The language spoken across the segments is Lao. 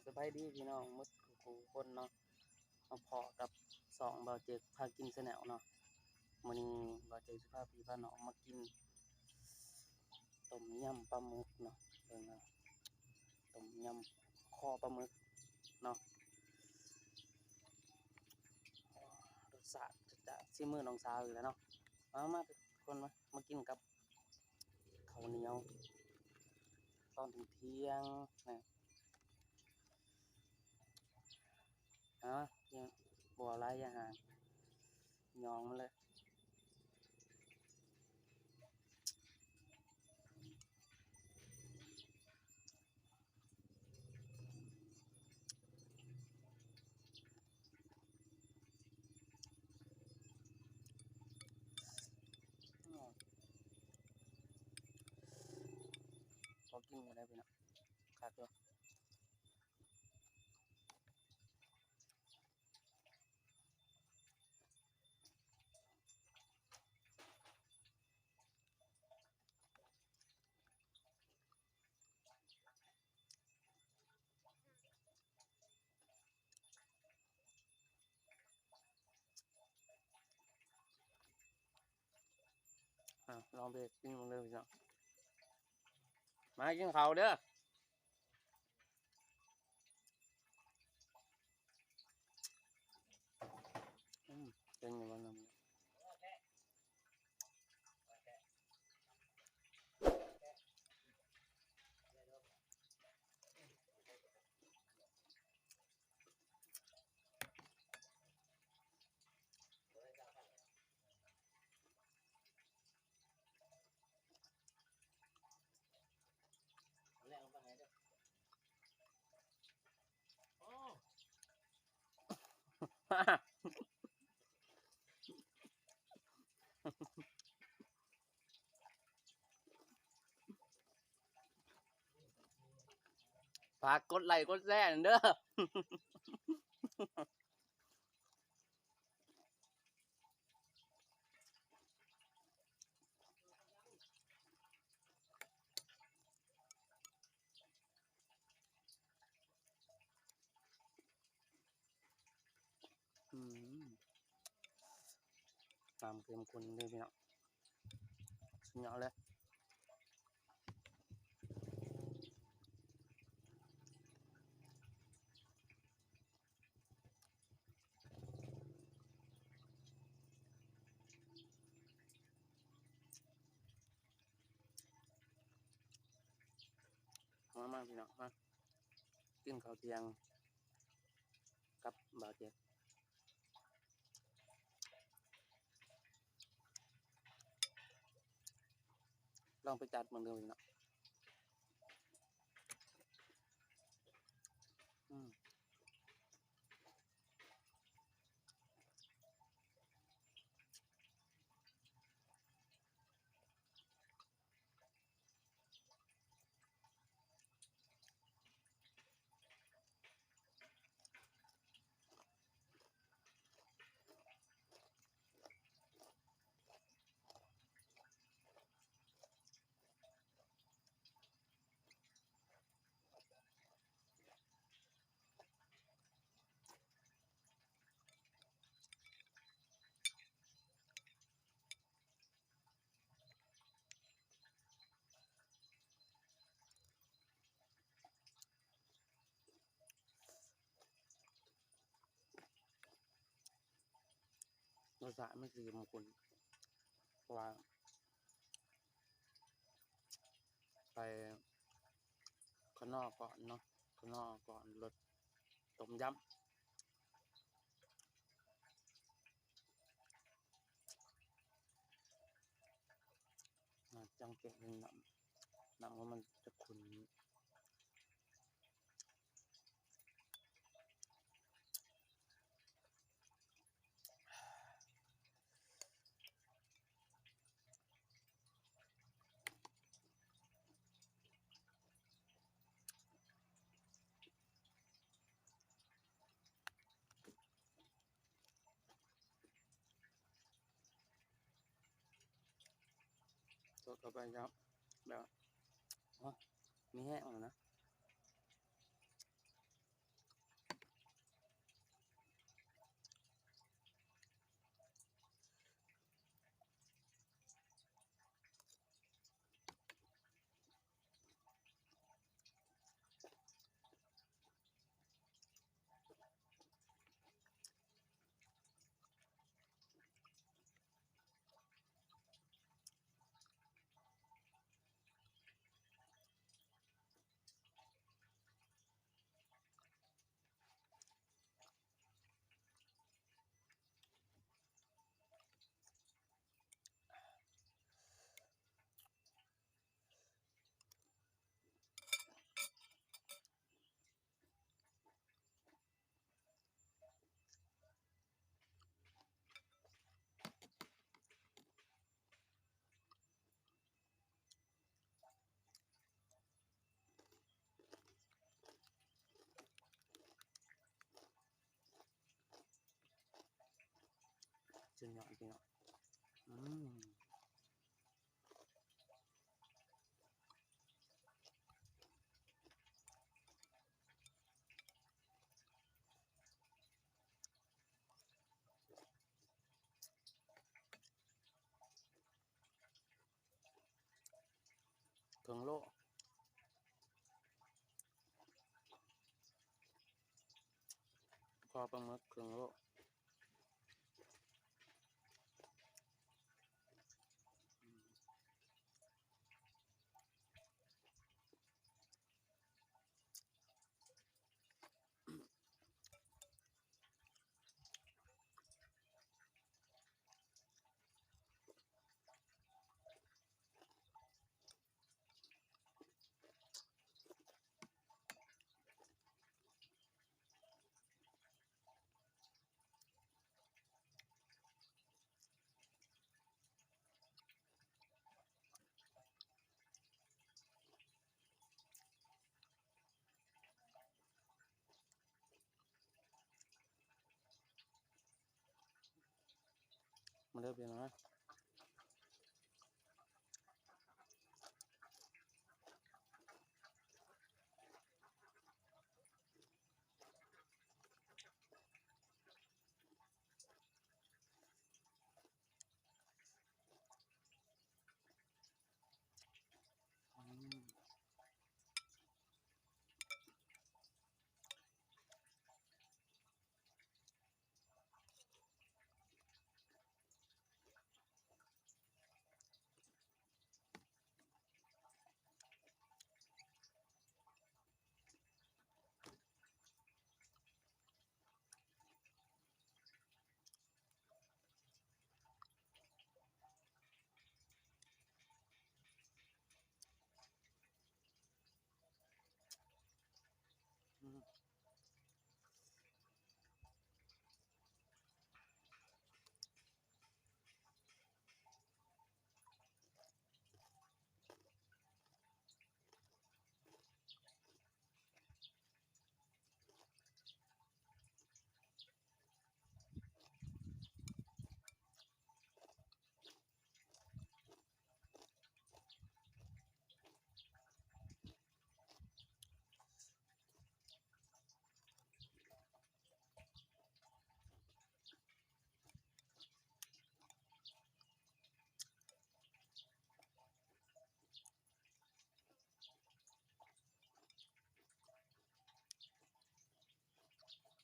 ສະບາຍດີພີ່ນ້ອງໝົດທຸກຄົນເນາະ, ມາພໍ້ກັບຊ່ອງບ່າວເຈັກພາກິນແຊນແນວເນາະ. ມື້ນີ້ບ່າວເຈັກຊິພາພີ່ພານ້ອງມາກິນຕົ້ມຍຳປາໝຶກເນາະ. ເບິ່ງເນາະ ຕົ້ມຍຳຄໍປາໝຶກເນາະ. ລົດຊາດຈາກສີມືນ້ອງສາວອີກແລ້ວເນາະ. ມາ ມາທຸກຄົນ ມາ ມາກິນກັບເຂົ້າໜຽວຕອນທ່ຽງໆນະ. ເອົາ ກິນ ບໍ່ເອົາຫຼາຍ ຢ່າຫ່າງ ຍອງມັນເລີຍ. ພໍກິນກໍໄດ້ພີ່ນ້ອງ ຄັກຢູ່. ອ່ະ ລອງເບກກິນເບິ່ງເດີພີ່ນ້ອງ. ມາກິນເຂົ້າເດີ. ອືມ ເປັນຫຍັງວະນຳ. ຝາກກົດໄລ້ກົດແຊນຳເດີ. ອືມ ນ້ຳເຂັ້ມຂຸ້ນເລີຍພີ່ນ້ອງ ສຸດຍອດເລີຍ. ມາ ມາ ພີ່ນ້ອງ ມາ ກິນເຂົ້າທ່ຽງກັບບ່າວເຈັກ. ລອງໄປຈັດເບິ່ງເດີພີ່ນ້ອງ. ອືມ. ລົດຊາດມັນຊິເຂັ້ມຂຸ້ນ ເພາະວ່າໃສ່ຂະໜໍ່ກ່ອນເນາະ, ຂະໜໍ່ກ່ອນ ລົດຕົ້ມຍຳ. ອ່າ ຈັ່ງແກະເປັນນ້ຳ, ນ້ຳຂອງມັນຈະຂຸ້ນ. ສົດເຂົ້າໄປເຈົ້າ ແບບ ໂອ້ຍ ມີແຮງແລ້ວນະ. ສຸດຍອດ ພີ່ນ້ອງ. ອືມ ເຄິ່ງໂລ ຄໍປາໝຶກເຄິ່ງໂລ. ມາເດີພີ່ນ້ອງເອີຍ. ອືມ.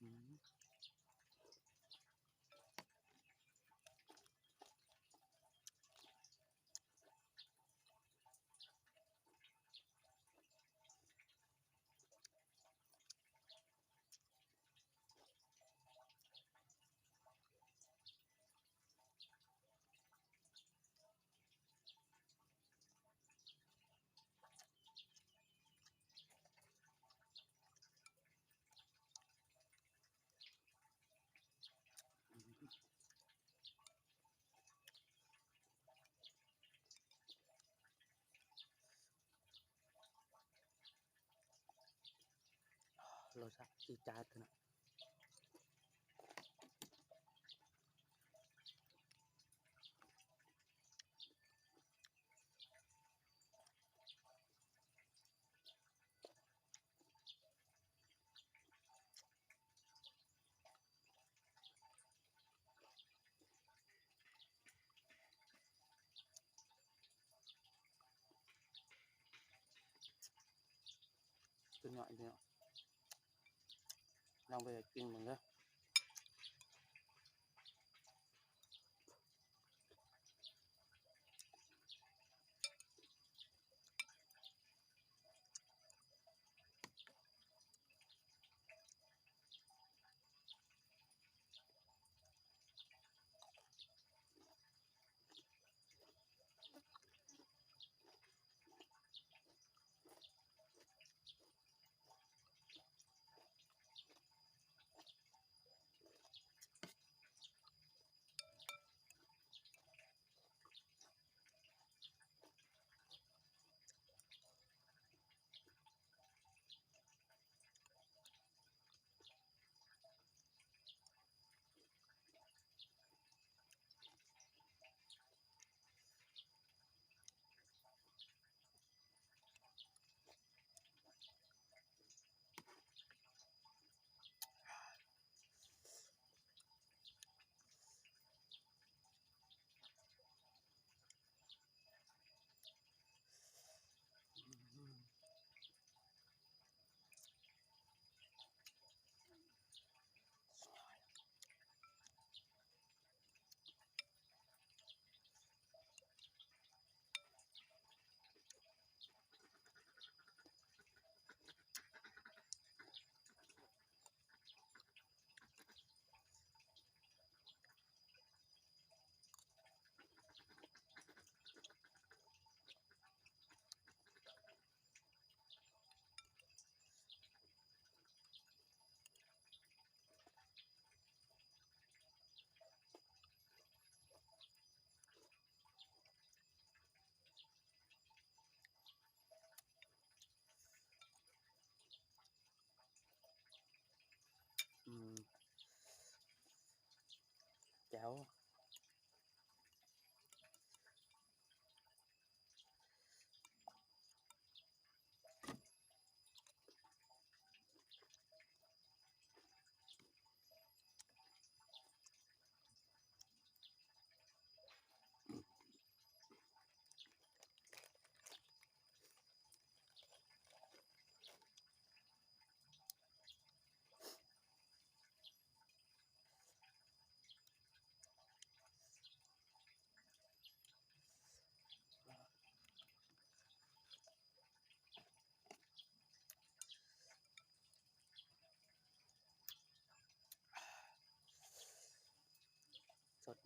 ອືມ. ລົດຊາດຈີດຈາດຂະໜາດ. ຕົວນ້ອຍເນາະ ລອງໄປກິນເບິ່ງເດີ. ອ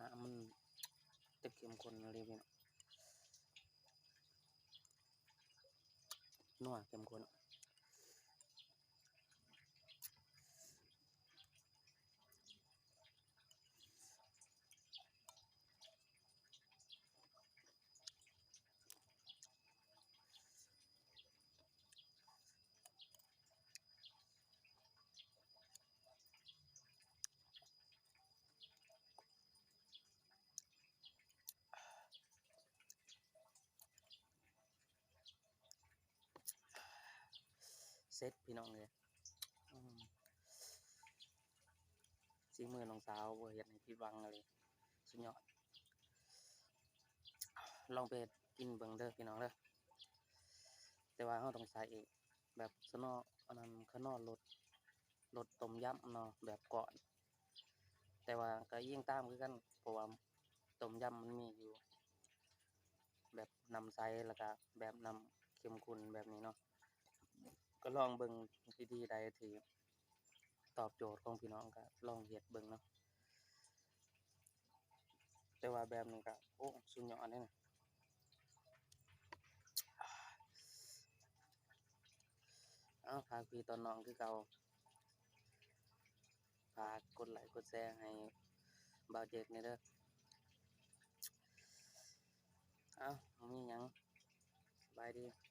ນ້ຳມັນຈະເຂັ້ມຂຸ້ນອີ່ຫຼີພີ່ນ້ອງ ນົວເຂັ້ມຂຸ້ນ. ເສັດພີ່ນ້ອງເອີຍ ອືມ ສີມືນ້ອງສາວບໍ່ເຮັດໃຫ້ຜິດຫວັງເລີຍ ສຸດຍອດ. ລອງໄປເຮັດກິນເບິ່ງເດີພີ່ນ້ອງເດີ ແຕ່ວ່າເຮົາຕ້ອງໃສ່ ແບບສະໜໍ ອັນນັ້ນ ຂະໜໍລົດ ລົດຕົ້ມຢຳເນາະ ແບບກ້ອນ ແຕ່ວ່າກໍອີງຕາມຄືກັນ ເພາະວ່າຕົ້ມຢຳມັນມີຢູ່ແບບນ້ຳໃສ ແລ້ວກໍແບບນ້ຳເຂັ້ມຂຸ້ນແບບນີ້ເນາະ ກໍລອງເບິ່ງວິທີໃດທີ່ຕອບໂຈດຂອງພີ່ນ້ອງ ກໍລອງເຮັດເບິ່ງເນາະ. ແຕ່ວ່າແບບນີ້ກໍ ໂອ້ ສຸດຍອດເດ້ນະ. ເອົາ ຝາກພີ່ຕອນນ້ອງຄືເກົ່າ ຝາກກົດໄລກົດແຊໃຫ້ບ່າວເຈັກແດ່ເດີ. ເອົາ ບໍ່ມີຫຍັງ ສະບາຍດີ.